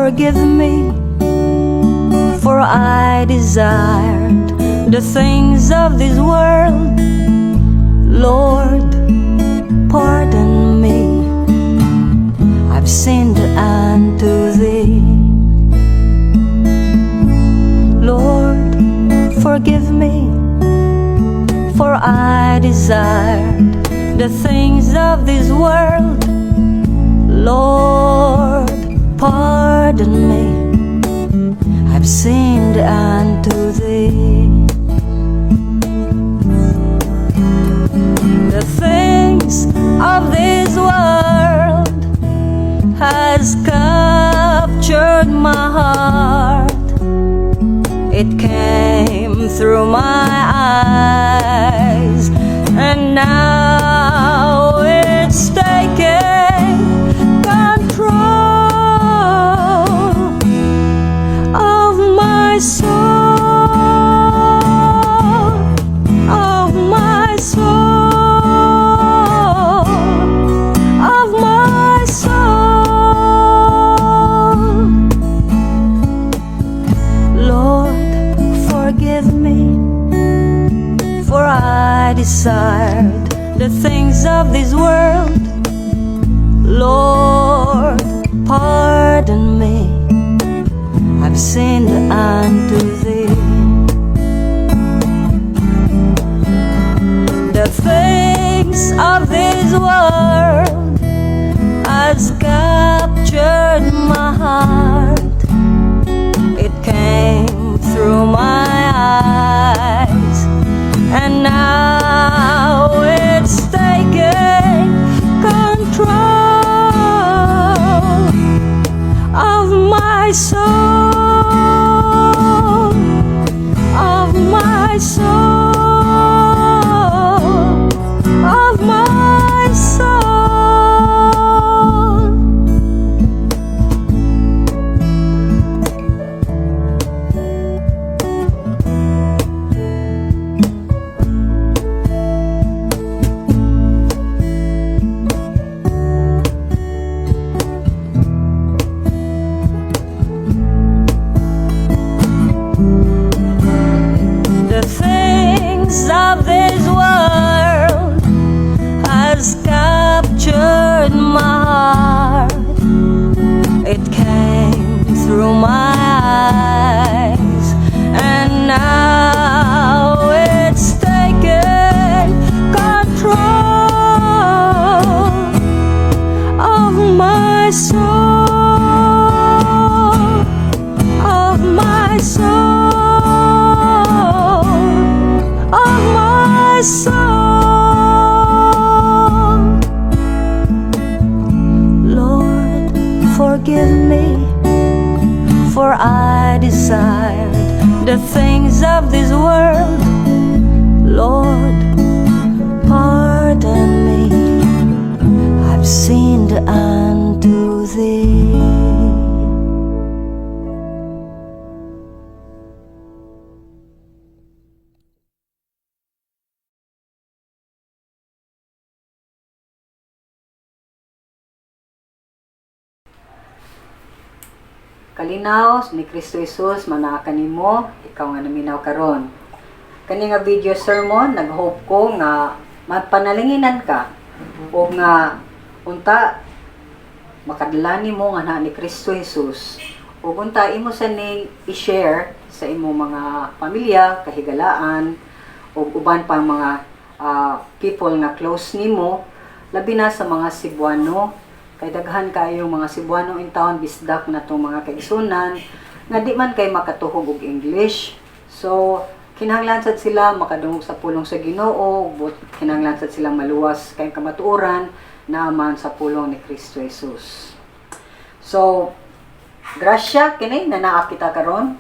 Forgive me, for I desired the things of this world. Lord, pardon me. I've sinned unto thee. Lord, forgive me, for I desired the things of this world. Lord, pardon me. I've sinned unto thee. The things of this world has captured my heart. It came through my eyes, and now it's taking control of my soul, of my soul, of my soul. Lord, forgive me, for I desired the things of this world. Lord, pardon me. I've sinned unto thee. The things of this world has captured my heart. It came through my eyes, and now it's taking control of my soul, of my soul, of my soul. The things of this world has captured my heart. It came through my eyes, and now it's taking control of my soul, of my soul, of my soul. Lord, forgive me, for I desired the things of this world. Lord, pardon me. I've sinned unto thee. Kalinaw ni Kristo Jesus manaa kanimo, ikaw nga naminaw karon. Kani nga video sermon, nag-hope ko nga mapanalinginan ka o nga unta makadala nimo nga naa ni Kristo Jesus ug unta imo sa ning i-share sa imong mga pamilya, kahigalaan ug uban pang mga people nga close nimo, labi na sa mga Cebuano kay daghan kayo mga Cebuano in town, bisdak na tong mga kaigsunan nga di man kay makatuhog og English. So kinahanglan sad sila makadungog sa pulong sa Ginoo, but kinahanglan sad sila maluwas kay kamatuoran naaman sa pulong ni Kristo Jesus. So grasya kini na naa kita karon.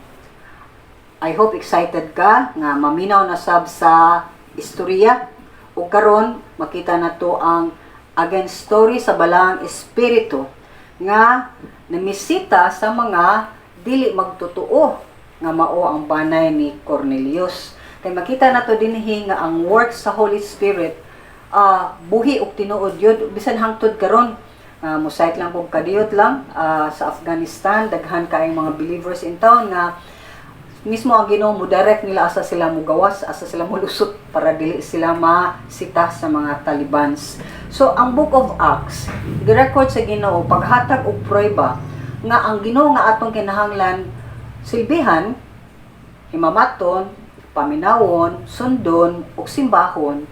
I hope excited ka nga maminaw na sab sa istorya ug karon makita na to ang against story sa Balaang Espiritu nga namisita sa mga dili magtotoo nga mao ang banay ni Cornelius. Kay makita nato dinhi nga ang work sa Holy Spirit buhi og tinuod yun bisan hangtod karon. Mo-cite lang kog kadiyot lang sa Afghanistan, daghan kaayong mga believers in town nga mismo ang Ginoo mo direct nila asa sila mugawas, asa sila mulusot para dili sila masita sa mga Talibans. So ang Book of Acts, girecord sa Ginoo paghatag og prueba nga ang Ginoo nga atong kinahanglan silbihan, himamaton, paminawon, sundon ug simbahon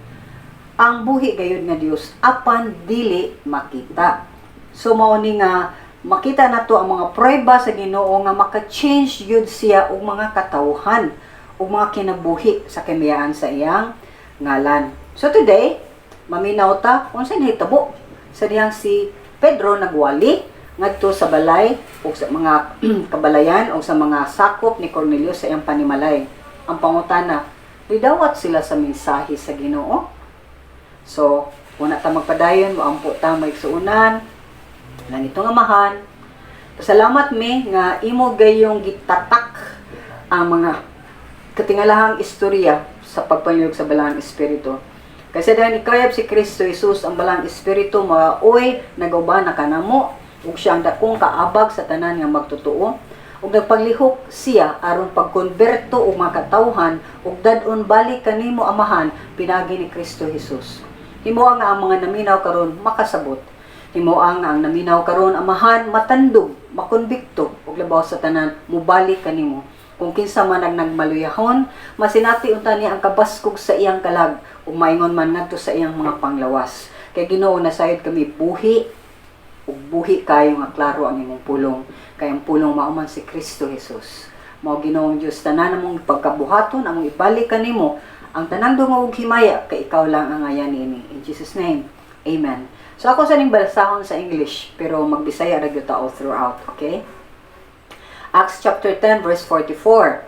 ang buhi gayud nga Dios apan dili makita. So mao ni nga makita nato ang mga prueba sa Ginoo nga maka-change gyud siya og mga katawhan ug mga kinabuhi sa kamayaan sa iyang ngalan. So today, maminaw ta unsa nahitabo sa dihang si Pedro nagwali ngadto sa balay o sa mga kabalayan o sa mga sakop ni Cornelius sa iyang panimalay. Ang pangutana, nidawat sila sa mensahe sa Ginoo? So, una ta magpadayon, moampo ta, mga igsuonan, langitnong Amahan. Pasalamat mi nga imo gayong gitatak ang mga katingalahang istorya sa pagpanyog sa Balaang Espiritu. Kasi dahil ikayab si Kristo Jesus, ang Balaang Espiritu maoy nagauban na kanamo ug siya ang dakong kaabag sa tanan nga magtotoo ug nagpaglihok siya aron pagkonberto og mga katawhan ug dad-on balik kanimo, Amahan, pinagi ni Kristo Jesus. Himoa nga ang mga naminaw karon makasabot. Himoa nga ang naminaw karon, Amahan, matandog, makonbikto ug labaw sa tanan mubalik kanimo. Kung kinsa man ang nagmaluyahon, masinati unta niya ang kabaskog sa iyang kalag ug maingon man ngadto sa iyang mga panglawas. Kay Ginoo, nasayod kami buhi ug buhi kayo nga klaro ang imong pulong. Kay ang pulong mao man si Kristo Jesus. Mao, Ginoong Dios, tanan among pagkabuhaton, among ibalik kanimo ang tanang dungog ug himaya kay ikaw lang ang angay niini. In Jesus' name. Amen. So ako sa ning basahon sa English pero magbisaya ra gyud ta all throughout, okay? Acts chapter 10 verse 44.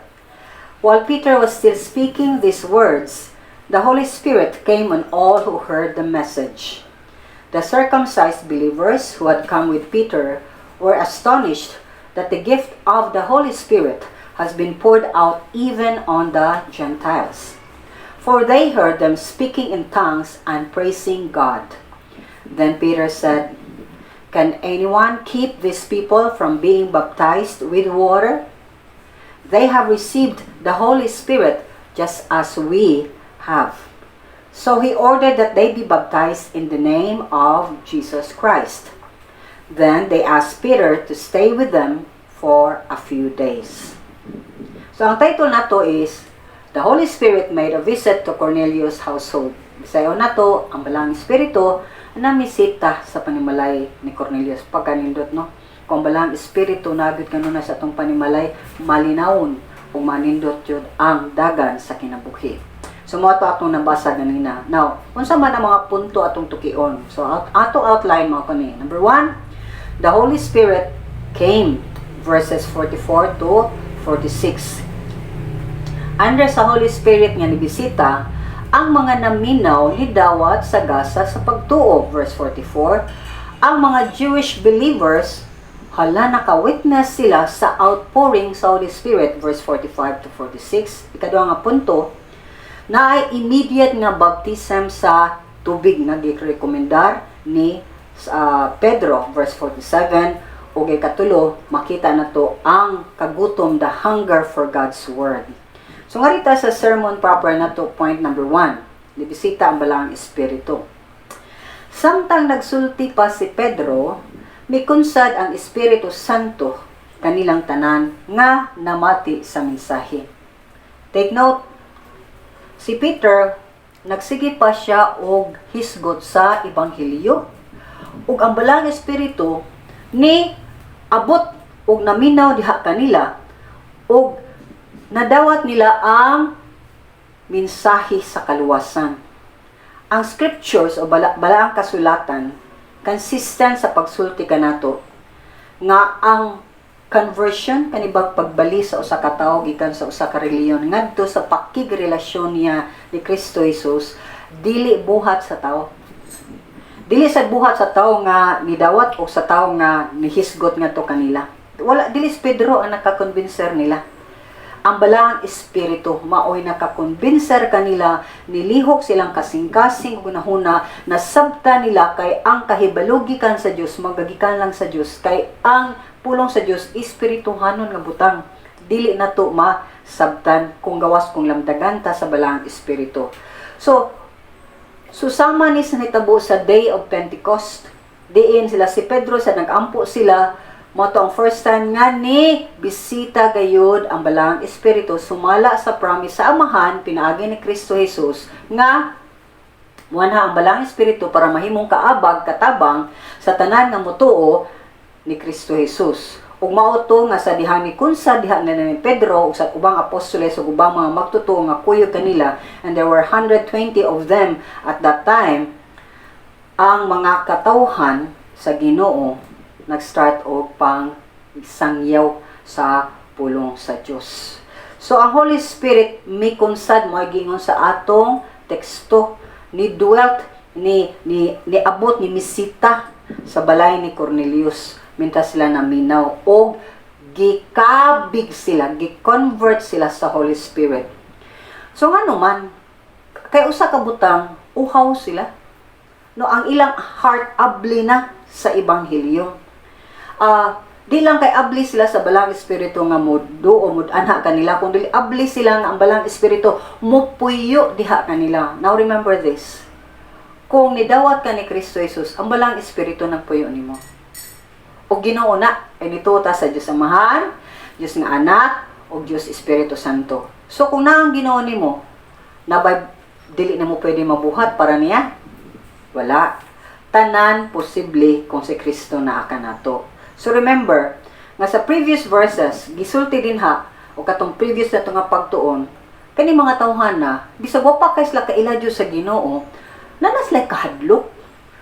While Peter was still speaking these words, the Holy Spirit came on all who heard the message. The circumcised believers who had come with Peter were astonished that the gift of the Holy Spirit has been poured out even on the Gentiles. For they heard them speaking in tongues and praising God. Then Peter said, "Can anyone keep these people from being baptized with water? They have received the Holy Spirit just as we have." So he ordered that they be baptized in the name of Jesus Christ. Then they asked Peter to stay with them for a few days. So ang title nato is "The Holy Spirit Made a Visit to Cornelius' Household." Bisayo nato, ang Balaang Espiritu namisita sa panimalay ni Cornelius. Pagkanindot, no? Kung ang Balaang Espiritu nagod kanuna sa atong panimalay, malinawon o manindot yun ang dagan sa kinabuhi. So mao to atong nabasa ganina. Now, unsa man ang mga punto atong tukion? So ato outline mao kani. Number 1, the Holy Spirit came, verses 44 to 46. Under sa Holy Spirit nga nibisita, ang mga naminaw nidawat sa gasa sa pagtuo, verse 44. Ang mga Jewish believers, hala, naka-witness sila sa outpouring sa Holy Spirit, verse 45 to 46. Ikaduha nga punto, naay immediate nga baptism sa tubig nga girekomendar ni Pedro, verse 47. Ug ikatulo, makita nato ang kagutom, the hunger for God's word. So nga rita sa sermon proper nato, point number 1, nibisita ang Balaang Espiritu. Samtang nagsulti pa si Pedro, mikunsad ang Espiritu Santo kanilang tanan nga namati sa mensahe. Take note, si Peter nagsige pa siya og hisgot sa ebanghelyo. Ug ang Balaang Espiritu ni abot og naminaw diha kanila ug nadawat nila ang mensahe sa kaluwasan. Ang scriptures o balaang kasulatan consistent sa pagsulti kanato nga ang conversion, kanibang pagbali sa usa ka tawo gikan sa usa ka relihiyon ngadto sa pakigrelasyon niya ni Kristo Jesus, dili buhat sa tawo. Dili sa buhat sa tawo nga nidawat o sa tawo nga nihisgot ngadto kanila. Wala, dili si Pedro ang nakakonbinser nila. Ang Balaang Espiritu maoy nakakumbinser kanila, nilihok silang kasing-kasing ug hunahuna, nasabta nila kay ang kahibalo gikan sa Dios magagikan lang sa Dios, kay ang pulong sa Dios espirituhanon nga butang, dili nato masabtan kung gawas kung lamdagan ta sa Balaang Espiritu. So, susama ni sa nitabo sa Day of Pentecost. Diin sila si Pedro sa nagampo sila, mao to ang first time nga ni bisita gayud ang Balaang Espiritu sumala sa promise sa Amahan pinaagi ni Kristo Jesus nga muanha ang Balaang Espiritu para mahimong kaabag, katabang sa tanan nga motuo ni Kristo Jesus. Ug mao to nga sa diha ni kunsa diha na ni Pedro ug sa ubang apostoles ug ubang mga magtotoo nga kuyog kanila, and there were 120 of them at that time, ang mga katawhan sa Ginoo nag-start og pang sangyaw sa pulong sa Dios. So ang Holy Spirit mikunsad, mo gingon sa atong teksto, ni dwelt, ni abot, ni misita sa balay ni Cornelius mintas sila naminaw og gikabig sila, gi-convert sila sa Holy Spirit. So ngano man kay usa ka butang, uhaw sila. No, ang ilang heart abli na sa ebanghelyo. Di lang kay abli sila sa Balaang Espiritu nga moduo, mudanha kanila, kun dili abli sila nga ang Balaang Espiritu mupuyo diha kanila. Now remember this. Kung nidawat ka ni Kristo Jesus, ang Balaang Espiritu nagpuyo nimo. O Ginoo na ay nituo ta sa Dios Amahan, Dios nga Anak, o Dios Espiritu Santo. So kung naa ang Ginoo nimo, nabay dili na mo pwede mabuhat para niya? Wala. Tanan posible kung si Kristo naa kanato. So remember, nga sa previous verses, gisulti din ha, o katong previous na to nga pagtuon, kani mga tawhan na, bisag wa pa kay sila kaila jud sa Ginoo, na sila kahadlok.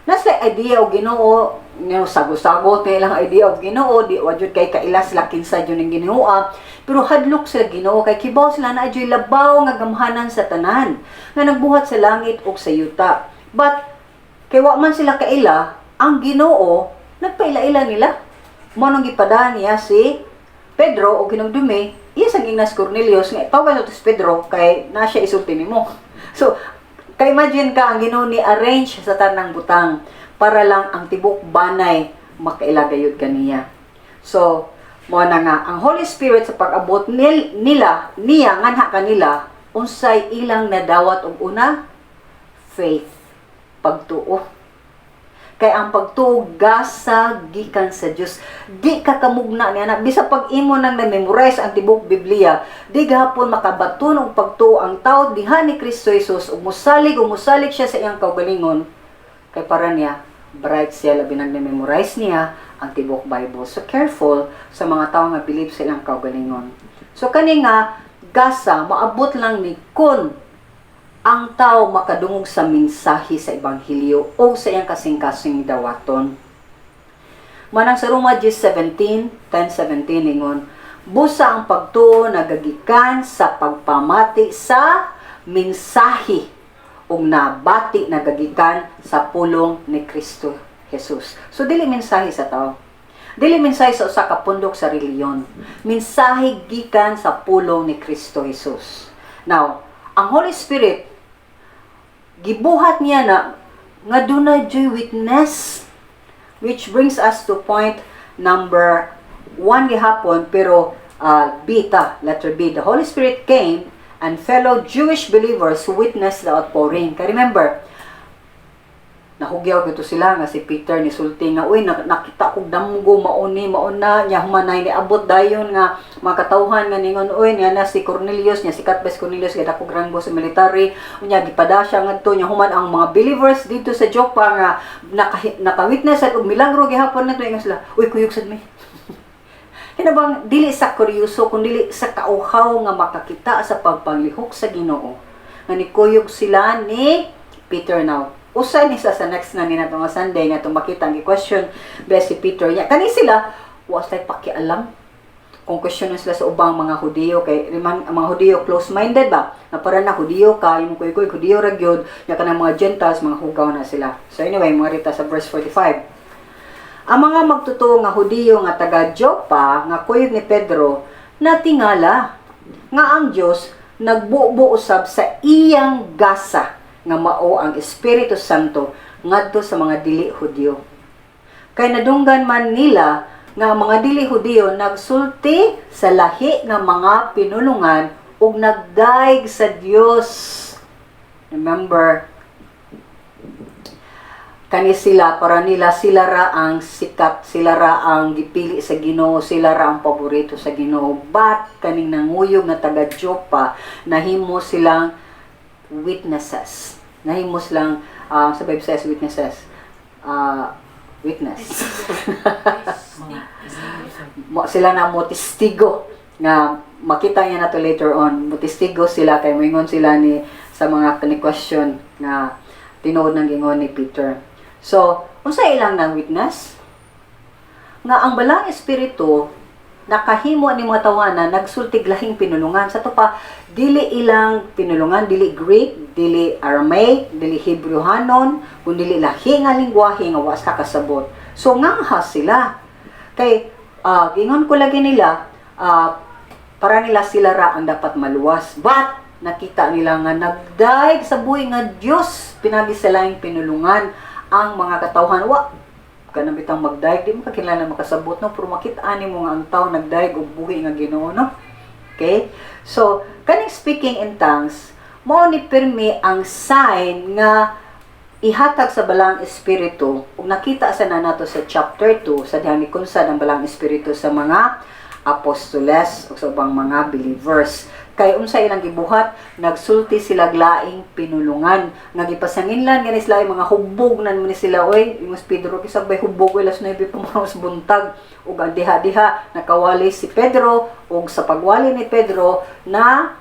Na sila idea og Ginoo, sago-sago na ilang idea og Ginoo, di wa jud kay kaila sila kinsa jud ning Ginoo, pero hadlok sila Ginoo kay kibaw sila na adyo'y labaw nga gamhanan sa tanan, nga nagbuhat sa langit ug sa yuta. But kay wa man sila kaila, ang Ginoo nagpaila-ila nila. Mao nang gipadaan niya si Pedro og hinumdumi, iya sa gingnas Cornelius nga tawag to si Pedro kay na siya isulti nimo. So, kay imagine ka, ang Ginoo ni arrange sa tanang butang para lang ang tibok banay makaila gayud kaniya. So, mo na nga ang Holy Spirit sa pag-abot nila niya nganha kanila, unsay ilang nadawat og una? Faith, pagtuo. Kay ang pagtuo gasa gikan sa Dios. Di ka kamugna niya na bisa pag imo nang na-memorize ang tibok Biblia, di gahapon makabaton og pagtuo ang tao diha ni Kristo Jesus ug mosalig siya sa iyang kaugalingon, kay para niya bright siya, labi nang na-memorize niya ang tibok Bible. So careful sa mga tao nga believe sa ilang kaugalingon. So kani nga gasa maabot lang ni kun ang tao makadungog sa mensahe sa ebanghelyo o sa iyang kasing-kasing dawaton. Manang sa Roma 10:17, 10:17 ningon, busa ang pagtuo nagagikan sa pagpamati sa mensahe ug nabati nagagikan sa pulong ni Kristo Jesus. So dili mensahe sa tao. Dili mensahe sa usa ka pundok sa relihiyon. Mensahe gikan sa pulong ni Kristo Jesus. Now, ang Holy Spirit gibuhat niya na nga dunay joy witness, which brings us to point number 1 gihapon, pero B ta, letter B: the Holy Spirit came and fellow Jewish believers who witnessed the outpouring. Kaya remember, nahugyaw gito sila nga si Peter ni sulti nga, "Uy, nakita kog damgo, mauni mauna nya." Humanay ni abot dayon nga mga katawhan nga ningon, "Uy, nga na si Cornelius nya, sikat ba si Cornelius kay dakog ranggo sa military." Unya gipada siya ngadto nya. Human ang mga believers dito sa Joppa nga naka-witness at og milagro gihapon nato, ingon sila, "Uy, kuyog sad mi." Hinabang dili sa kuryoso kun dili sa kauhaw nga makakita sa pagpanglihok sa Ginoo nga nikuyog sila ni Peter. Now, usa ni sa next na ni nato nga Sunday nga itong makita ang question ba si Peter niya kani sila, wa sila pakialam kung question sila sa ubang mga Hudiyo, kay riman ang mga Hudiyo close-minded ba na para na Hudiyo ka yung kuy-kuy Hudiyo ra gyud nya, kanang mga Gentiles mga hugaw na sila. So anyway, mga rita sa verse 45, ang mga magtotoo nga Hudiyo nga taga Joppa nga kuyog ni Pedro natingala. Nga ang Dios nagbubo usab sa iyang gasa nga mao ang Espiritu Santo ngadto sa mga dili Hudyo. Kay nadunggan man nila nga ang mga dili Hudiyo nagsulti sa lahi nga mga pinulungan ug nagdayeg sa Dios. Remember, kani sila, para nila, sila ra ang sikat, sila ra ang gipili sa Ginoo, sila ra ang paborito sa Ginoo. But kaning nanguyog nga taga Joppa, nahimo silang witnesses. Nahimo silang sa Bible says witnesses. Witness. Mo sila na mo testigo nga makita niya nato later on. Mo testigo sila kay moingon sila ni sa mga kani question nga tinuod ng gingon ni Peter. So, unsa ilang nang witness? Nga ang Balaang Espiritu nakahimo ni mga tawana nagsultig lahing pinulungan. Sa to pa, dili ilang pinulungan, dili Greek, dili Aramaic, dili Hebrewhanon, kun dili lahi nga lingwahe nga wa sa kasabot. So ngangha sila. Kay gingon ko lagi nila, para nila sila ra ang dapat maluwas. But nakita nila nga nagdayeg sa buhi nga Dios pinagi sa lahing pinulungan ang mga katawhan. Wa kanang bitang magdayeg, di mo ka kinahanglan makasabot, no, pero makita nimo nga ang tao nagdayeg og buhi nga Ginoo, no? Okay, so kaning speaking in tongues, mao ni pirmi ang sign nga ihatag sa Balaang Espiritu, ug nakita sa na nato sa chapter 2 sa diha ni kunsad ang Balaang Espiritu sa mga apostoles ug sa ubang mga believers. Kay unsa ilang gibuhat? Nagsulti sila laing pinulungan nga gipasanginlan gani sila, ay mga hubog na man ni sila oy. Ingos Pedro, "Kisag bay hubog oy, alas 9 pa man sa buntag." Ug ang diha-diha nakawali si Pedro, ug sa pagwali ni Pedro na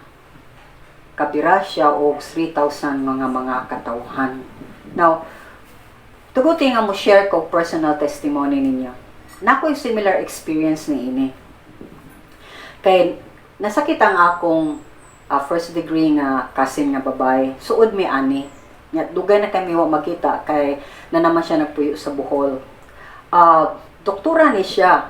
kapira siya og 3,000 mga katawhan. Now, tuguti nga mo share ko personal testimony ninyo. Nakoy similar experience ni ini. Kay nasakit ang akong first degree nga cousin nga babae. Suod mi ani. Nya dugay na kami wa magkita kay na naman siya nagpuyo sa Bohol. Doktora ni siya.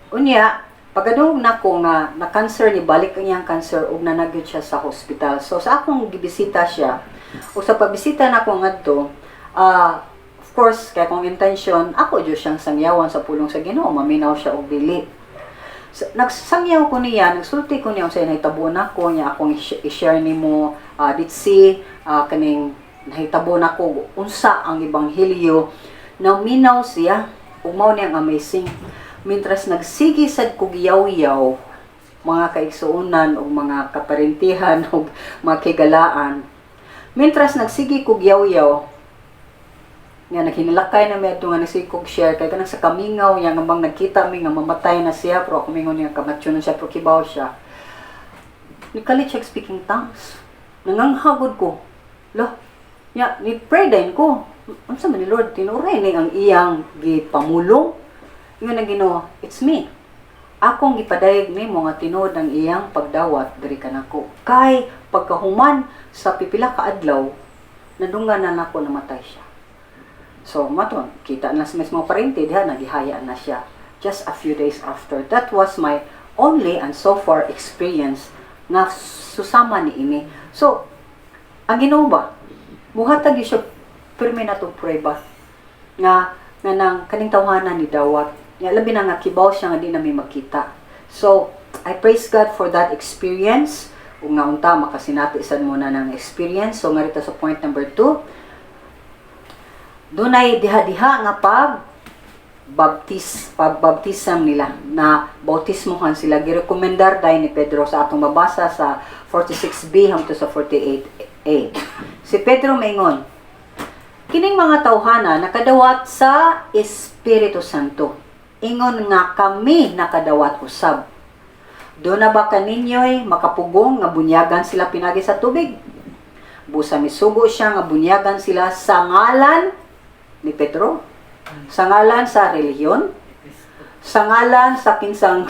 Unya, pagkadungog nako nga na cancer ni balik ang iyang cancer ug nanagyod siya sa hospital. So sa akong gibisita siya, ug sa pabisita nako ngadto, of course, kay akong intention, ako jud siyang sangyawan sa pulong sa Ginoo, maminaw siya og dili. So, nagsangyaw ko niya, nagsulti ko niya sa nahitabo nako niya, akong i-share nimo ditsi kaning nahitabo nako, unsa ang ebanghelyo. Naminaw siya ug mao ni ang amazing. Mintras nagsige sad kog yaw-yaw, mga kaigsuonan ug mga kaparentihan ug mga kigalaan, mintras nagsige kog yaw-yaw nga naghinilakay na mi adto nga nagsige kog share, kay kanang sa kamingaw niya nga bang nagkita mi nga mamatay na siya, pero ako mingon niya kamatyo na siya, pero kibaw siya, nikalit siya speaking tongues. Nanganghagod ko lo nya, ni pray din ko, "Unsa man ni Lord, tinuray ni ang iyang gipamulong?" Ingon na Ginoo, "It's me. Akong gipadayeg nimo nga tinuod ang iyang pagdawat diri kanako." Kay pagkahuman sa pipila ka adlaw, nadunggan na nako namatay siya. So, maton, kita na sa mismo parente, diha, nagihayaan na siya. Just a few days after. That was my only and so far experience nga susama ni ini. So, ang Ginoo ba, muhatag gyud siya pirmi na itong prueba nga nang kaning tawhana ni dawat. Nga labi na nga kibaw siya nga di na mi magkita. So, I praise God for that experience. Ug nga unta makasinati sad mo na ng experience. So, nga rito sa point number 2, dunay diha-diha nga pag baptis pagbaptism nila, na bautismohan sila, girekomendar dahil ni Pedro sa atong mabasa sa 46b hangtod sa 48a. Si Pedro maingon, "Kining mga tawhana nakadawat sa Espiritu Santo ingon nga kami nakadawat usab. Do na ba kaninyo'y makapugong nga bunyagan sila pinagi sa tubig?" Busa misugo siya nga bunyagan sila sa ngalan ni Pedro, sa ngalan sa relihiyon, sa ngalan sa kinsang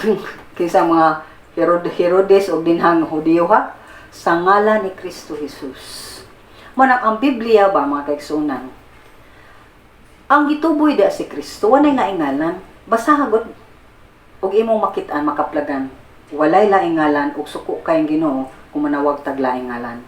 kinsang mga Herodes o dinhang Hudiyo ha, sa ngalan ni Kristo Jesus. Manang ang Biblia ba, mga kaigsuonan, ang gituboy da si Kristo, walay naingalan, basta hagot ug imong makit-an makaplagan. Walay laing ngalan ug suko kayong Ginoo kung manawag tag laing ngalan.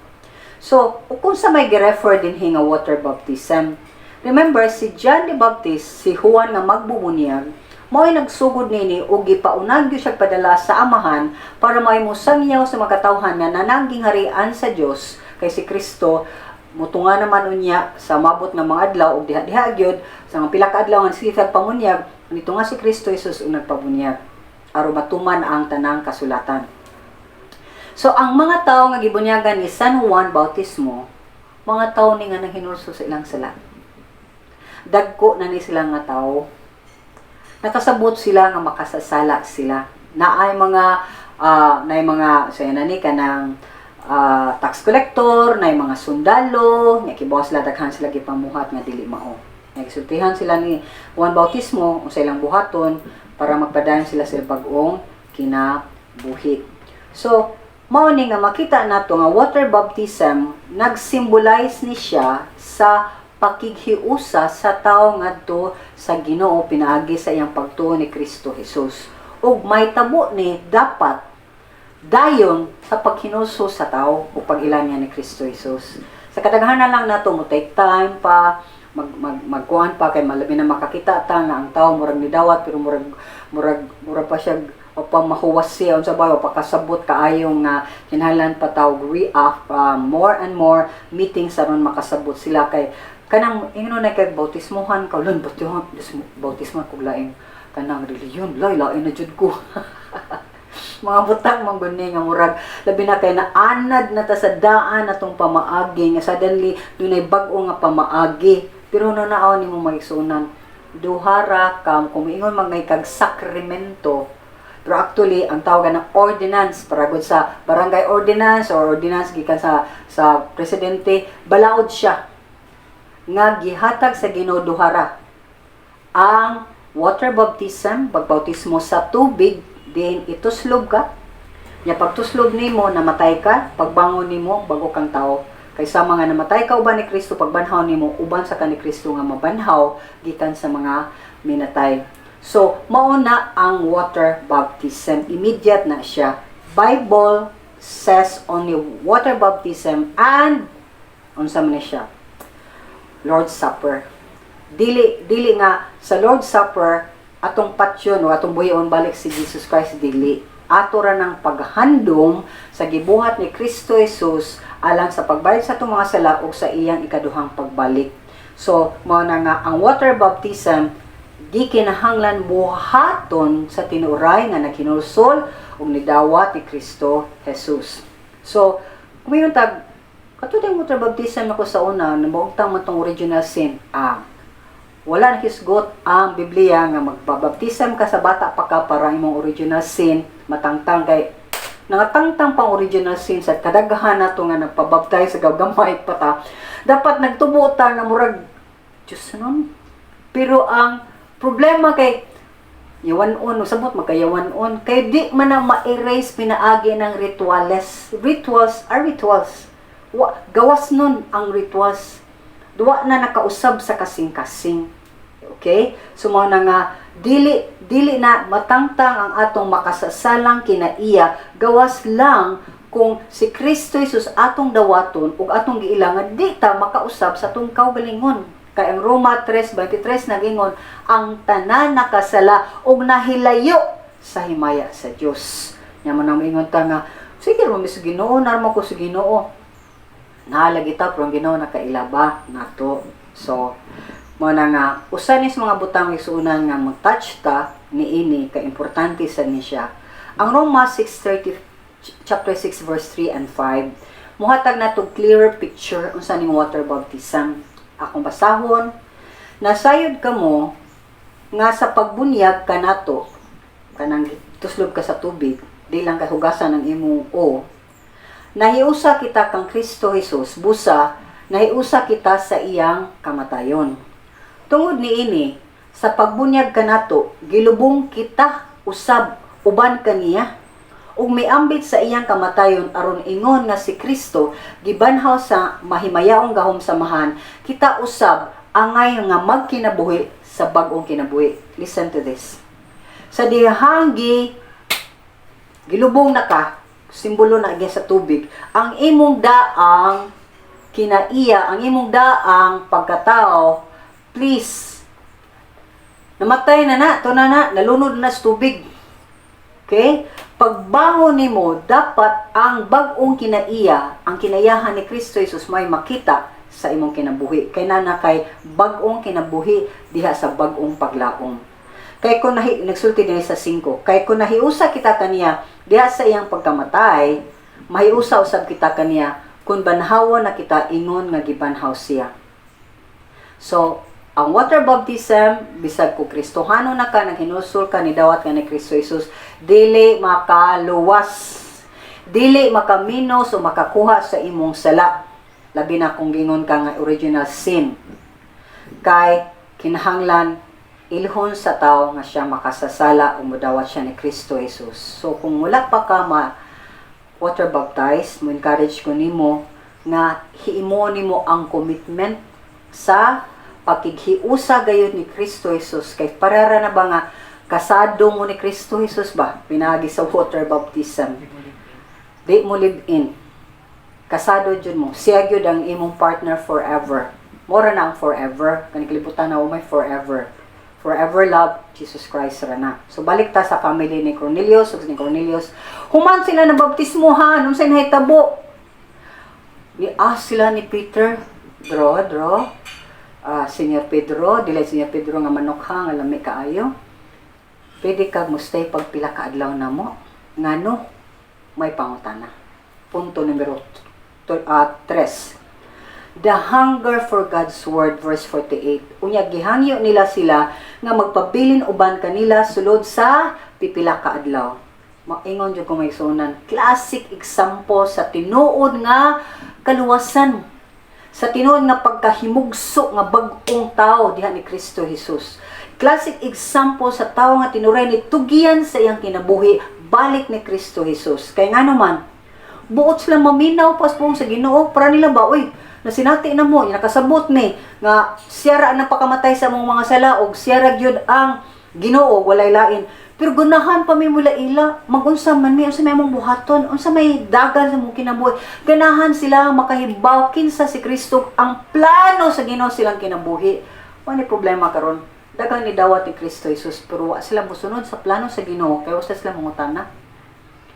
So, kung sa may gi-refer dinhi nga water baptism, remember si John the Baptist, si Juan nga magbubunyag, mao'y nagsugod nini ug gipaunag gyud siya padala sa Amahan para may mosangyaw sa mga katawhan nga nanaging harian sa Dios kay si Kristo mutunga naman unya sa mabot nga mga adlaw ug diha-diha gyud sa mga pila ka adlaw nga sige pamunyag nito nga si Kristo Jesus ug nagpabunyag aron matuman ang tanang kasulatan. So ang mga tawo nga gibunyagan ni San Juan Bautismo, mga tawo ni nga nanghinulsol sa ilang sala. Dagko na ni sila nga tawo. Nakasabot sila nga makasasala sila. Naay mga sa na ni kanang tax collector, naay mga sundalo, nya kibaw sila daghan sila gipamuhat nga dili mao. Nagsultihan sila ni Juan Bautismo unsa ilang buhaton para magpadayon sila sa bag-ong kinabuhi. So, mao ni nga makita nato nga water baptism nagsymbolize ni siya sa pakighiusa sa tawo ngadto sa Ginoo pinaagi sa iyang pagtuo ni Kristo Jesus. Ug may tabo ni dapat dayon sa paghinulsol sa tao o pag-ila niya ni Kristo Jesus. Sa kadaghanan lang nato mo take time pa mag mag magkuan pa kay malabi na makakita ta nga ang tao murag nidawat pero murag pa siya o pa mahuwas siya unsa ba o pakasabot kaayo nga kinahanglan pa tawag re-up more and more meetings aron makasabot sila kay kanang ingnon na kay bautismohan ka lon bautismo bautismo kog laing kanang relihiyon lay lain na jud ko. Mga butang man gud ni nga murag labi na kay naanad na ta sa daan atong pamaagi nga suddenly dunay bag-o nga pamaagi, pero no naaw nimo maigsuonan, duhara ka kung moingon man ngay kag sakramento. Pero actually ang tawag ng ordinance para gud sa barangay ordinance or ordinance gikan sa presidente, balaod siya nga gihatag sa Ginoo. Duhara ang water baptism, pagbautismo sa tubig din ituslob ka nya. Pagtuslob nimo, namatay ka. Pagbangon nimo, bago kang tao kaysa mga namatay ka uban ni Kristo. Pagbanhaw nimo, uban sa ka ni Kristo nga mabanhaw gikan sa mga minatay. So mao na ang water baptism, immediate na siya. Bible says only water baptism and unsa man ni siya? Lord's Supper. Dili dili nga sa Lord's Supper atong patyon o atong buhion balik si Jesus Christ, dili. Ato ra ng paghandom sa gibuhat ni Kristo Jesus alang sa pagbayad sa atong mga sala ug sa iyang ikaduhang pagbalik. So mao na nga ang water baptism di kinahanglan buhaton sa tinuray nga naghinulsol ug nidawat ni Kristo Jesus. So kung tag kato water baptism ako sa una, namaugtang man tong original sin, wala nahisgot ang Biblia nga magbabaptism ka sa bata pa ka para imong original sin matangtang, kay nangatangtang pang original sin sa kadaghan nato nga nagpabaptize sa gamay pa ta. Dapat nagtubo ta nga murag Diyos nun. Pero ang problema kay yawan-on, sabot magkayawan-on kay di man na ma-erase pinaagi ng rituals. Rituals are rituals. Wa, gawas nun ang rituals. Duwa na nakausab sa kasing-kasing. Okay? So mao na nga dili na matangtang ang atong makasasalang kinaiya gawas lang kung si Kristo Jesus atong dawaton ug atong giila nga di ta makausab sa atong kaugalingon. Kay ang Roma 3:23 nagingon, ang tanan nakasala ug nahilayo sa himaya sa Dios. Nya mo nang moingon ta nga sige ra mi sa Ginoo, narmo ko sa Ginoo. Naalagi ta pero ang Ginoo nakailaba nato. So mo na nga usa ni sa mga butang isuunan nga mo touch ta niini kay importante sa ni siya. Ang Roma 6:30, chapter 6 verse 3 and 5 muhatag nato clearer picture unsa ning water baptism. Akong basahon: "Nasayod kamo nga sa pagbunyag kanato," kanang tuslob ka sa tubig, di lang kay hugasan ang imong o, "nahiusa kita kang Kristo Jesus, busa nahiusa kita sa iyang kamatayon. Tungod niini, sa pagbunyag kanato, gilubong kita usab uban kaniya ug miambit sa iyang kamatayon aron ingon nga si Kristo gibanhaw sa mahimayaong gahom sa Amahan, kita usab angay nga magkinabuhi sa bag-ong kinabuhi." Listen to this. Sa dihang gi Gilubong na ka, simbolo na gyud sa tubig. Ang imong daang kinaiya, ang imong daang pagkatao, please, namatay na na, to na na, nalunod na sa tubig. Okay? Pagbangon nimo, dapat ang bag-ong kinaiya, ang kinaiyahan ni Kristo Jesus may makita sa imong kinabuhi. Kay nana kay bag-ong kinabuhi diha sa bag-ong paglaom. Kay kung nahi, nagsulti dinhi sa 5, kay kung nahiusa kita kaniya diha sa iyang pagkamatay, mahiusa usab kita kaniya kung banhawa na kita ingon nga gibanhaw siya. So, ang water baptism, bisag kung Kristohano na ka, naghinulsol ka, nidawat ka ni Kristo Jesus, dili makaluwas. Dili makaminos o makakuha sa imong sala. Labi na kung gingon ka nga original sin. Kay kinahanglan ilhon sa tao nga siya makasasala o mudawat siya ni Kristo Jesus. So kung wala pa ka ma water baptized, mo encourage ko nimo nga hiimo nimo ang commitment sa pakighiusa gayud ni Kristo Jesus, kay parara na ba nga kasado mo ni Kristo Jesus ba pinagi sa water baptism? Di mo live in, kasado jud mo, siya gyud ang imong partner forever. Mora na ang forever kani kalibutan na may forever, forever love Jesus Christ ra na. So balik ta sa family ni Cornelius ug ni Cornelius. Human sila na baptismohan, unsay nahitabo? Ni ask sila ni Peter, "Dro, dro, Senyor Pedro, dili Senyor Pedro nga manok ha, nga lami kaayo. Pwede kag mustay pag pila ka adlaw namo? Ngano? May pangutana." Punto numero 3. The hunger for God's word, verse 48. Unya gihangyo nila sila nga magpabilin uban kanila sulod sa pipila ka adlaw. Maingon jud ko, mga igsuonan, classic example sa tinuod nga kaluwasan, sa tinuod nga pagkahimugso nga bag-ong tao diha ni Kristo Jesus. Classic example sa tao nga tinuray ni tugian sa iyang kinabuhi balik ni Kristo Jesus. Kay nga naman, buot sila maminaw pas pong sa Ginoo para nila ba, uy, nasinati na mo, nakasabot mi nga siya ra ang napakamatay sa among mga sala og siya ra gyud ang Ginoo, walay lain. Pero ganahan pa mi mula ila, magunsa man mi, unsa may among buhaton, unsa may dagan sa among kinabuhi? Ganahan sila makahibaw kinsa si Kristo, ang plano sa Ginoo silang kinabuhi. Wa ni problema karon. Daghang ni dawat ni Kristo Jesus pero wa sila mosunod sa plano sa Ginoo kay wa sila mangutana.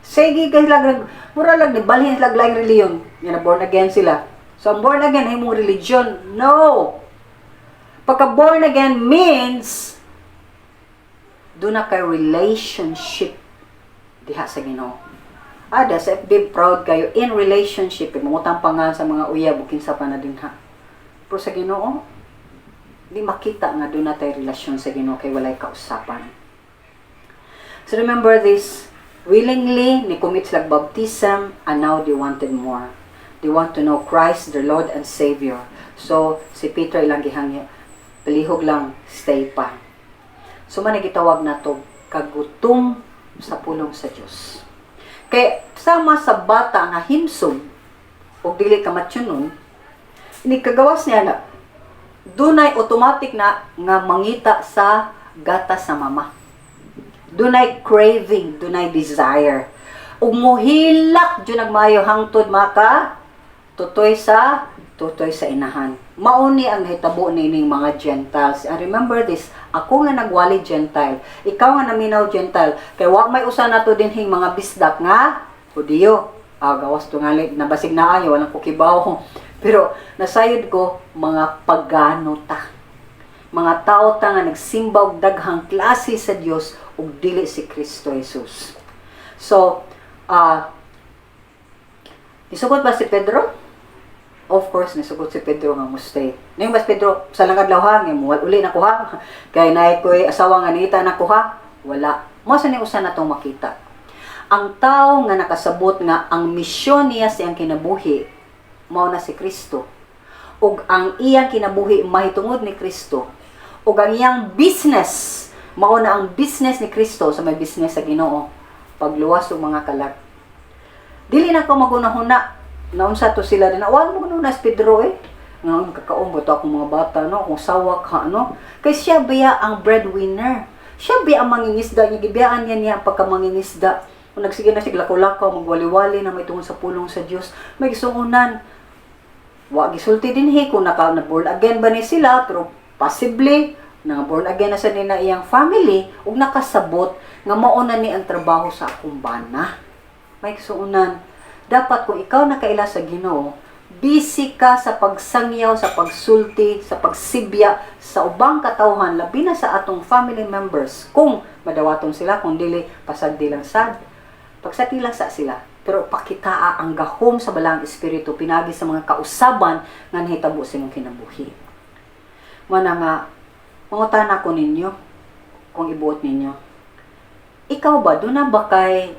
Sige kay lag mura lang ni balhin sila laing reliyon. Nga na born again sila. So ang born again ay mong religion. No. Pagka born again means doon na kay relationship diha sa Ginoo. Ada sa FB, proud kayo in relationship, mangutang pa nga sa mga uyab ug kinsa pa na dinha. Pero sa Ginoo, di makita nga doon na tayo relasyon sa Ginoo kay walay kausapan. So remember this, willingly ni commit sila baptism and now they wanted more. They want to know Christ, their Lord and Savior. So si Peter ilang gihangyo, palihog lang stay pa. So man gitawag nato kagutom sa pulong sa Dios. Kay sama sa bata nga himsog og dili ka matsunon, ini kagawas niya na dunay automatic na nga mangita sa gatas sa mama. Dunay craving, dunay desire. Ug mohilak jud nagmayo hangtod maka tutoy sa inahan. Mauni ang nahitabo nining mga Gentiles. And remember this, ako nga nagwali Gentile, ikaw nga naminaw Gentile, kay wa may usa nato dinhing mga bisdak nga Hudiyo. Ah, gawas tungali nabasig na ayo, walang kukibaw. Pero nasayod ko mga pagano ta. Mga tao ta nga nagsimba og daghang klase sa Dios ug dili si Kristo Jesus. So, nisugot ba si Pedro? Of course, nisugot si Pedro nga mustay. Ning mas Pedro, sa lang adlaw ha, nga muwal uli na ko ha. Kay naay ko'y asawa nga nita na ko ha. Wala. Mo sa ni usa na tong makita. Ang tao nga nakasabot nga ang misyon niya sa iyang kinabuhi mao na si Kristo. Ug ang iyang kinabuhi mahitungod ni Kristo. Ug ang iyang business mao na ang business ni Kristo, sa may business sa Ginoo, pagluwas og mga kalag. Dili na ko magunahuna naunsa to sila din. Wa mo na si Pedro eh. Nga kakaon to akong mga bata no, kung sawak ha no. Kay siya biya ang breadwinner. Siya biya ang mangingisda niya, gibiyaan niya niya ang pagkamangingisda. Kung nagsige na siya lakaw-lakaw, magwali-wali na may tungod sa pulong sa Dios, may gisuunan. Wa gisulti dinhi kung naka na born again ba ni sila, pero possibly na born again na sa nila iyang family ug nakasabot nga mao na ni ang trabaho sa akong bana. May kisuunan, dapat kung ikaw nakaila sa Ginoo, busy ka sa pagsangyaw, sa pagsulti, sa pagsibya sa ubang katawhan, labi na sa atong family members. Kung madawaton sila, kung dili, pasagdi lang sad. Pagsati lang sa sila. Pero pakitaa ang gahom sa Balaang Espiritu pinagi sa mga kausaban nga nahitabo sa imong kinabuhi. Mana nga, mangutana ko ninyo, kung ibuot ninyo. Ikaw ba, duna ba kay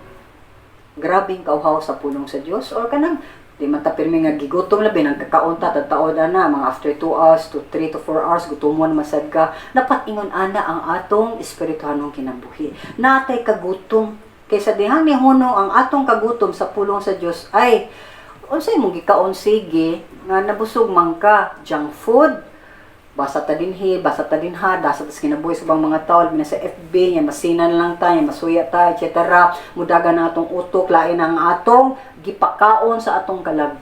grabing kauhaw sa pulong sa Dios or kanang di man ta pirmi nga gigutom, labi nang kakaon ta taod na mga after 2 hours to 3 to 4 hours, gutomon masad ka? Dapat ingon ana ang atong espirituhanong kinabuhi, natay kagutom kaysa dihang nihunong ang atong kagutom sa pulong sa Dios ay unsay mong gikaon sige nga nabusog man ka, junk food, basa ta dinhi, basa ta dinha, dasa tas kinabuhi sa ubang mga tao, labi na sa FB, nya masinan lang ta, nya masuya ta, etc. Mudaga na atong utok, lain ang atong gipakaon sa atong kalag.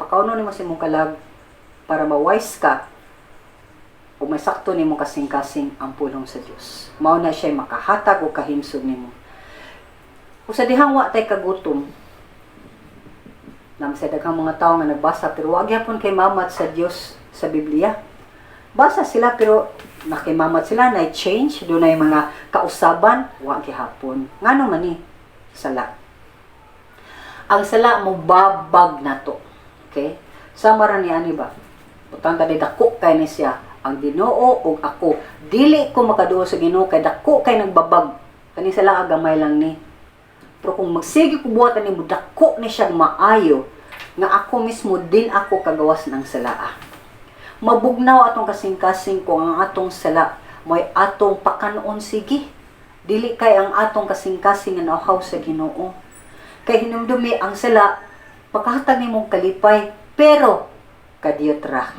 Pakaonon nimo sa imong kalag para ma-wise ka o may sakto nimo kasing-kasing ang pulong sa Dios. Mao na siya makahatag o kahimsog nimo. O sa dihang wa tay kagutom, na sa daghang mga tao nga nagbasa pero wa gyapon kay mamat sa Dios sa Biblia. Basa sila pero nakimamat sila na change, dunay mga kausaban, wa gihapon. Ngano man ni? Sala. Ang sala mo babag nato. Okay? Sama ra ni ani ba? Butang ta di dako kay ni siya ang Ginoo ug ako. Dili ko makaduol sa Ginoo kay dako kay nagbabag. Kani sala gamay lang ni. Pero kung magsige ko buhatan nimo, dako ni siya maayo nga ako mismo din ako kagawas ng salaa. Mabugnaw atong kasing-kasing kung ang atong sala mo'y atong pakanoon sige. Dili kay ang atong kasing-kasing nga nauhaw sa Ginoo. Kay hinumdumi ang sala pakahatag nimong kalipay, pero kadiyot ra.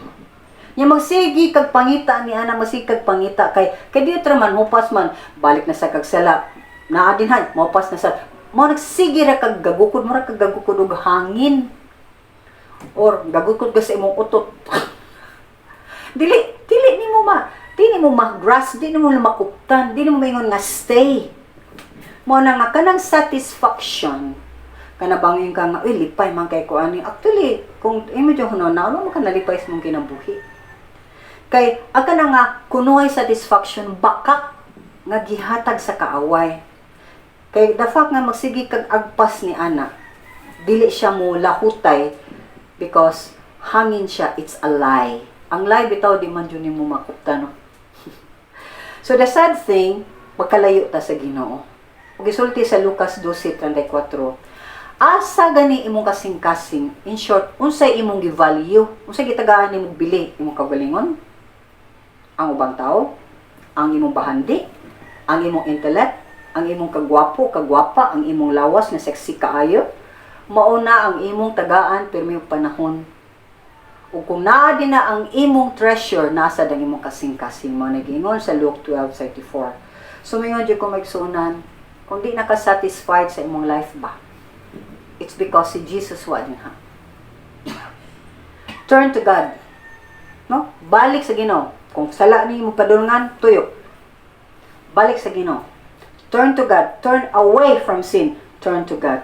Nya magsige kag pangita ni ana, magsige kag pangita kay kadiyot ra man, hupas man, balik na sa kag sala. Naa din ha, mopas na sa mo, nagsige ra kag gagukod mo ra kag gagukod og hangin or gagukod ka sa imong utot. Dili nimo ma dili mo ma-grasp, di nimo makuptan, di nimo maingon nga stay. Mo na nga kanang satisfaction kana bang ka nga, "Uy, lipay man kay ko ani." Actually, kung imo jud huno na ano mo ka nalipay sa imong kinabuhi. Kay ang kana nga kunuhay satisfaction, bakak nga gihatag sa kaaway. Kay the fact nga magsige kag agpas ni ana, dili siya mo lahutay because hangin siya, it's a lie. Ang lie bitaw di man jud nimo makupta, no? So the sad thing, magkalayo ta sa Ginoo. Ug gisulti sa Lucas 12:34, asa gani imong kasing-kasing? In short, unsay imong gi-value? Unsay gitagaan nimong bili? Imong kaugalingon? Ang ubang tao? Ang imong bahandi? Ang imong intellect? Ang imong kagwapo, kagwapa? Ang imong lawas na sexy kaayo? Mao na ang imong tagaan pirmi og panahon. Ug kung naa din na ang imong treasure, nasa ang imong kasing-kasing, mo nagingon sa Luke 12:34. So mingon jud ko, maigsuonan, kung di na ka satisfied sa imong life ba, it's because si Jesus wa din ha. Turn to God. No? Balik sa Ginoo. Kung sala ni mo padulngan, tuyok. Balik sa Ginoo. Turn to God. Turn away from sin. Turn to God.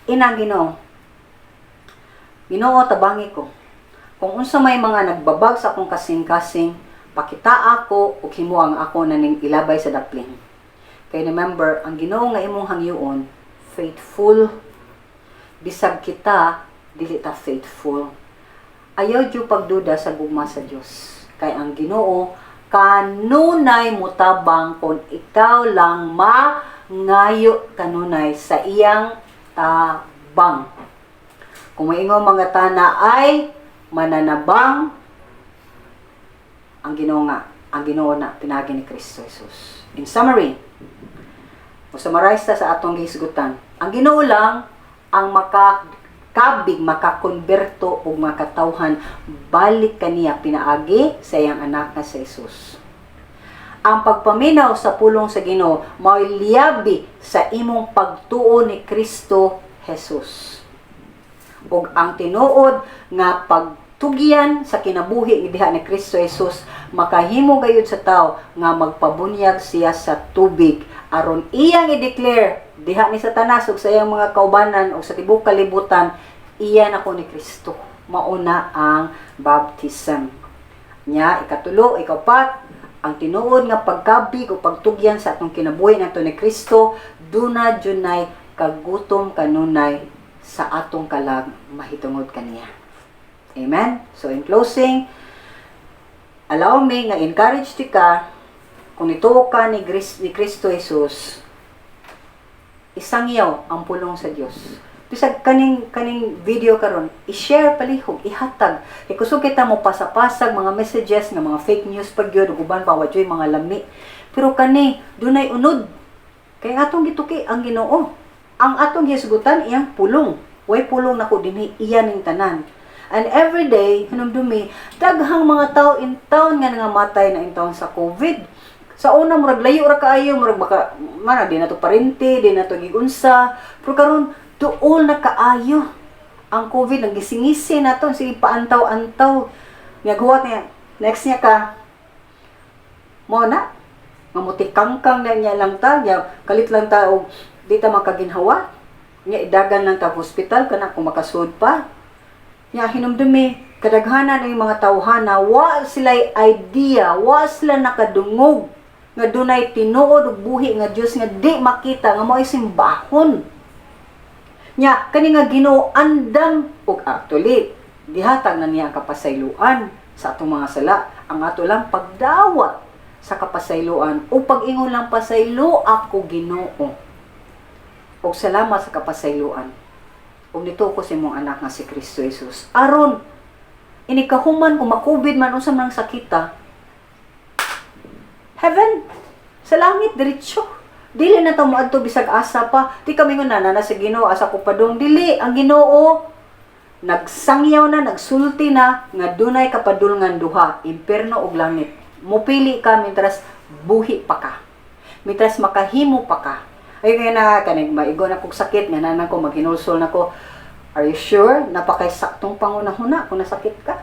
Inang Ginoo. Ginoo, tabangi ko. Kung unsa may mga nagbabag sa akong kasing-kasing, pakita ako ug himo ang ako na ning ilabay sa daplin. Kay remember, ang Ginoo nga imong hangyoon, faithful. Bisag kita, dili ta faithful. Ayaw jud pagduda sa gugma sa Dios. Kay ang Ginoo kanunay mutabang kung ikaw lang mangayo kanunay sa iyang tabang. Kung maingon mga tana ay mananabang ang Ginoo nga, ang Ginoo na pinagi ni Kristo Jesus. In summary, o summarize ta sa atong gihisgutan, ang Ginoo lang ang makakabig, makakonberto ug makatawhan balik kaniya pinaagi sa iyang anak nga si Jesus. Ang pagpaminaw sa pulong sa Ginoo mao'y liyabi sa imong pagtuo ni Kristo Jesus. Ug ang tinuod nga pagtugyan sa kinabuhi diha ni Kristo Jesus makahimo gayud sa tao nga magpabunyag siya sa tubig aron iyang i-declare diha ni Satanas ug sa iyang mga kaubanan ug sa tibuok kalibutan, "Iya na ko ni Kristo." Mauna ang baptism. Nya ikatulo, ikaupat, ang tinuod nga pagkabig o pagtugyan sa atong kinabuhi nato ni Kristo, duna junay kagutom kanunay sa atong kalag mahitungod kaniya. Amen. So in closing, allow me nga encourage ti ka. Kung nituo ka ni Kristo Jesus, isangyaw ang pulong sa Dios. Bisag kaning video karon, i-share palihog, ihatag. Kay kusog kita mo pasapasag mga messages nga mga fake news pag gyud ug uban pa, wa juy mga lami. Pero kani dunay unod. Kay atong gituki ang Ginoo. Ang atong gisgutan, iyang pulong. Way pulong nako dinhi, iya ning tanan. And every day, hinumdumi, daghang mga tao in town nga nangamatay na in town sa COVID. Sa una, murag layo ra kaayo, murag baka mana di na to parente, di na to gigunsa. Pero karon duol na kaayo. Ang COVID ang gisingisi na to, sige paantaw-antaw. Naghuwat niya, next niya ka, mo na, nga mutikangkang na niya lang ta, niya, kalit lang ta, og di ta makaginhawa. Niya idagan lang ta hospital, kana kung makasud pa. Niya hinumdumi, kadaghanan ang mga tawhana, wa sila idea, wa sila nakadungog nga dunay tinuod ug buhi nga Dios nga di makita nga mao'y simbahon. Nya kani nga Ginoo andam ug actually gihatag na niya ang kapasayloan sa atong mga sala. Ang ato lang pagdawat sa kapasayloan o pag-ingon lang, "Pasaylo ako, Ginoo. Og salamat sa kapasayloan. Ug nituo ko sa imong anak nga si Kristo Jesus." Aron inikahuman, kung makubid man, unsa man ang sakita, heaven, sa langit diretso. Dili na ta moadto bisag asa pa. Di kami ngon na na sa Ginoo, asa ko padung. Dili, ang Ginoo nagsangyaw na, nagsulti na nga dunay kapadulngan duha, impierno ug langit. Mupili ka mientras buhi pa ka. Mientras makahimo pa ka. Ay kaya na kaning maigo na kog sakit nga nanan ko maghinulsol na ko. Are you sure? Napakay saktong pangunahuna kung nasakit ka.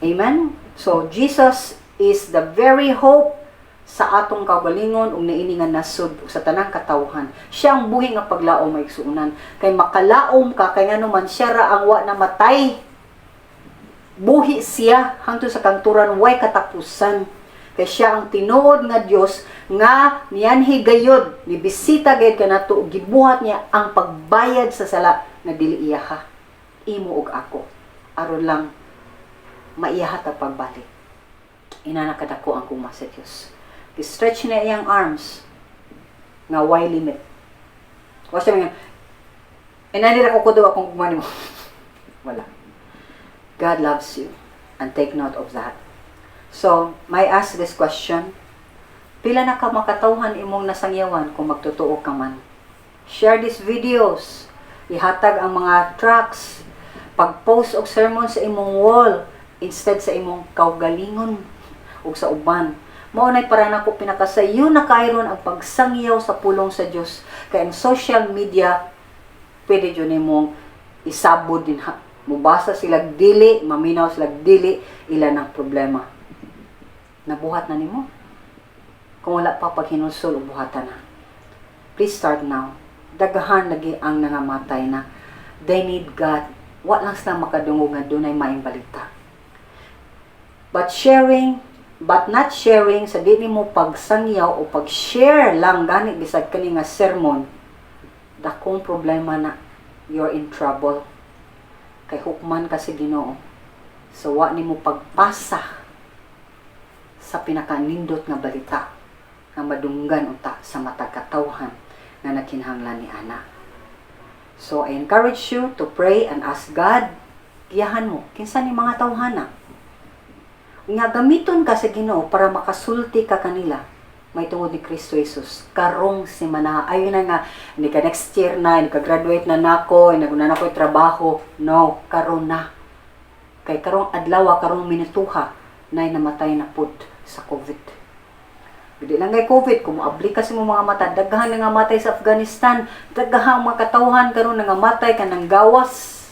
Amen? So, Jesus is the very hope sa atong kaugalingon ug niini nga nasod ug sa tanang katawhan. Siya ang buhi nga paglaom, mga igsuonan. Kay makalaom ka kay ngano man siya ra ang wa namatay. Buhi siya hangtod sa kangturan, way katapusan. Kay siya ang tinuod nga Dios nga nianhi gayod, nibisita gayud kanato ug gibuhat niya ang pagbayad sa sala nga dili iyaha. Imo ug ako. Aron lang maiyaha ta pagbalik. Inana kadako ang gugma sa Dios. Gi-stretch niya iyang arms nga way limit. Wa siya mga inani ra ko kudo akong gugma nimo. Wala. God loves you and take note of that. So, may ask this question. Pila na ka makatawhan imong nasangyawan kung magtotoo ka man? Share these videos. Ihatag ang mga tracts. Pag-post og sermon sa imong wall instead sa imong kaugalingon ug sa uban. Mao nay para nako pinakasayo na kayron ang pagsangyaw sa pulong sa Dios. Kay ang social media pwede jud nimong isabod din ha. Mubasa sila dili, maminaw sila dili, ila ng problema. Nabuhat na nimo? Kung wala pa, paghinulsol ug buhatan na. Please start now. Daghan lagi ang nangamatay na. They need God. Wa lang sila makadungog nga dunay maayong balita. But sharing, but not sharing sa dili mo pagsangyaw o pag-share lang gani bisag kani nga sermon, dakong problema na, you're in trouble. Kay hukman ka sa Ginoo. So wa nimo pagpasa sa pinakanindot nga balita nga madunggan unta sa matag katawhan nga nagkinahanglan ni ana. So I encourage you to pray and ask God, giyahan mo kinsa ni mga tawhana nga gamiton ka sa Ginoo para makasulti ka kanila may tungod ni Kristo Jesus karong semana. Ayo na nga hindi ka next year na, hindi ka graduate na nako, hindi na nako trabaho. No, karon na. Kay karong adlaw, karong minutuha, nay namatay na pud sa COVID. Hindi lang kay COVID, kung moabli ka sa imong mga mata, daghan na nga matay sa Afghanistan, daghang mga katawhan karon nga matay kanang gawas.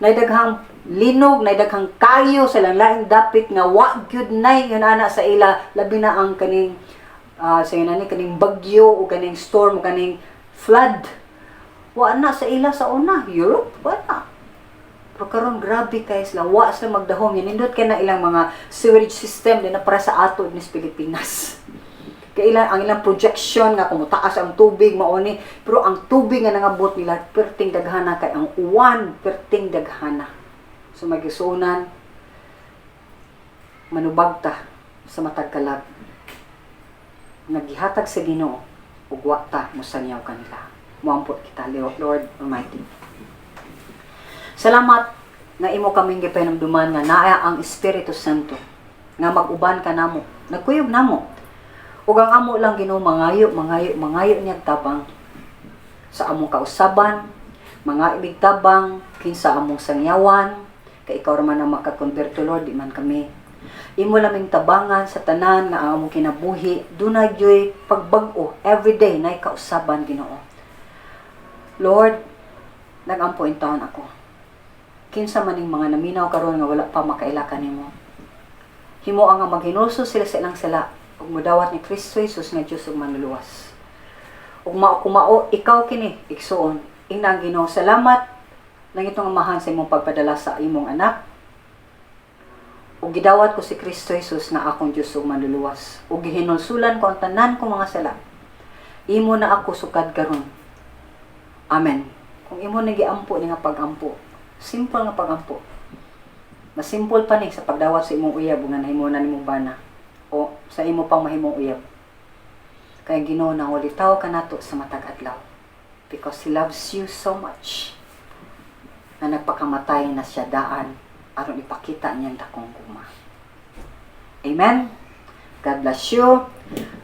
Nay daghang linog, nay daghang kayo sa ilang laing dapit nga wa gyud nay yun ana sa ila, labi na ang kaning sa yun ani kaning bagyo o kaning storm o kaning flood. Wa na sa ila sa una, Europe, wa na. Pero karon grabe kay sila, wa sila magdahom. Yan nindot kay na ilang mga sewerage system din na para sa ato ni sa Pilipinas. Kay ilang ang ilang projection nga kung mutaas ang tubig mao ni, pero ang tubig nga nangabot nila perting daghana kay ang uwan perting daghana. So magisuonan, manubag ta sa matag kalag nagihatag sa Ginoo ug wa ta mosangyaw kanila. Moampo kita, Lord Almighty. Salamat nga imo kaming gipahinumduman nga naa ang Espiritu Santo nga mag-uban ka namo, nagkuyog namo. Ug ang amo lang, Ginoo, mangayo, mangayo, mangayo niya tabang sa among kausaban, mga ibig tabang kinsa among sangyawan, kay ikaw ra man ang makakonberto, Lord, di man kami. Imo laming tabangan sa tanan nga ang among kinabuhi dunay gyoy pagbag-o everyday nay kausaban, Ginoo. Lord, nagampo intawon ako. Kinsa man ning mga naminaw karon nga wala pa makaila kanimo. Himo ang nga maghinulsol sila sa ilang sala ug modawat ni Kristo Jesus nga Dios ug Manluluwas. Ug mao kumao ikaw kini igsuon. Ingna ang Ginoo, salamat nang itong Amahan sa imong pagpadala sa imong anak. Ug gidawat ko si Kristo Jesus nga akong Dios ug Manluluwas. Ug gihinulsulan ko ang tanan kong mga sala. Imo na ako sukad karon. Amen. Kung imo na giampo ni nga pagampo, simple nga pagampo. Mas simple pa ni sa pagdawat sa imong uyab nga nahimo na nimong bana o sa imo pang mahimong uyab. Kay Ginoo nangulitaw kanato sa matag adlaw because He loves you so much na nagpakamatay na siya daan aron ipakita niyang dakong gugma. Amen. God bless you.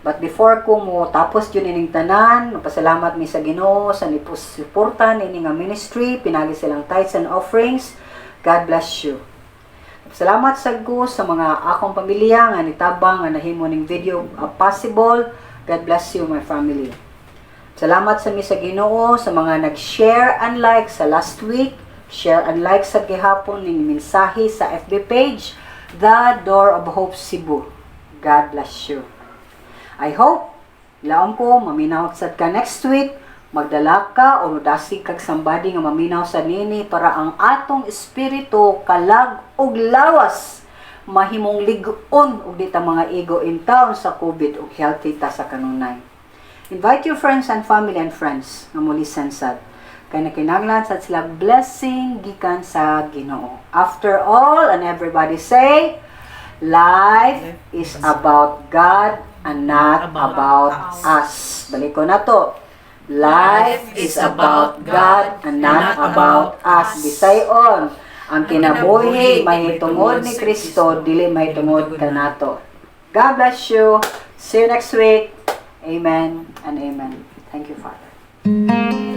But before ko mo tapos yun ining tanan, magpasalamat mi sa Ginoo sa nipusuporta niini nga ministry, pinagi silang tithes and offerings. God bless you. Salamat sa ko sa mga akong pamilya nga nitabang nga nahimo ning video possible. God bless you, my family. Salamat sa mi sa Ginoo sa mga nag-share and like sa last week, share and like sa gihapon ning mensahe sa FB page, The Door of Hope Cebu. God bless you. I hope, laom ko, maminaw sad ka next week, magdala ka o dasig kag somebody nga maminaw sa nini para ang atong espiritu, kalag ug lawas mahimong lig-on ug di ta mga igo in town sa COVID ug healthy ta sa kanunay. Invite your friends and family and friends nga mo listen sad. Kay nakinahanglan sad sila blessing gikan sa Ginoo. After all, and everybody say, life is about God and not About about us. Us. Balik ko na to. Life is about God and not about us. Bisayon, ang kinabuhi mahitungod ni Kristo, dili mahitungod kanato. God bless you. See you next week. Amen and amen. Thank you, Father.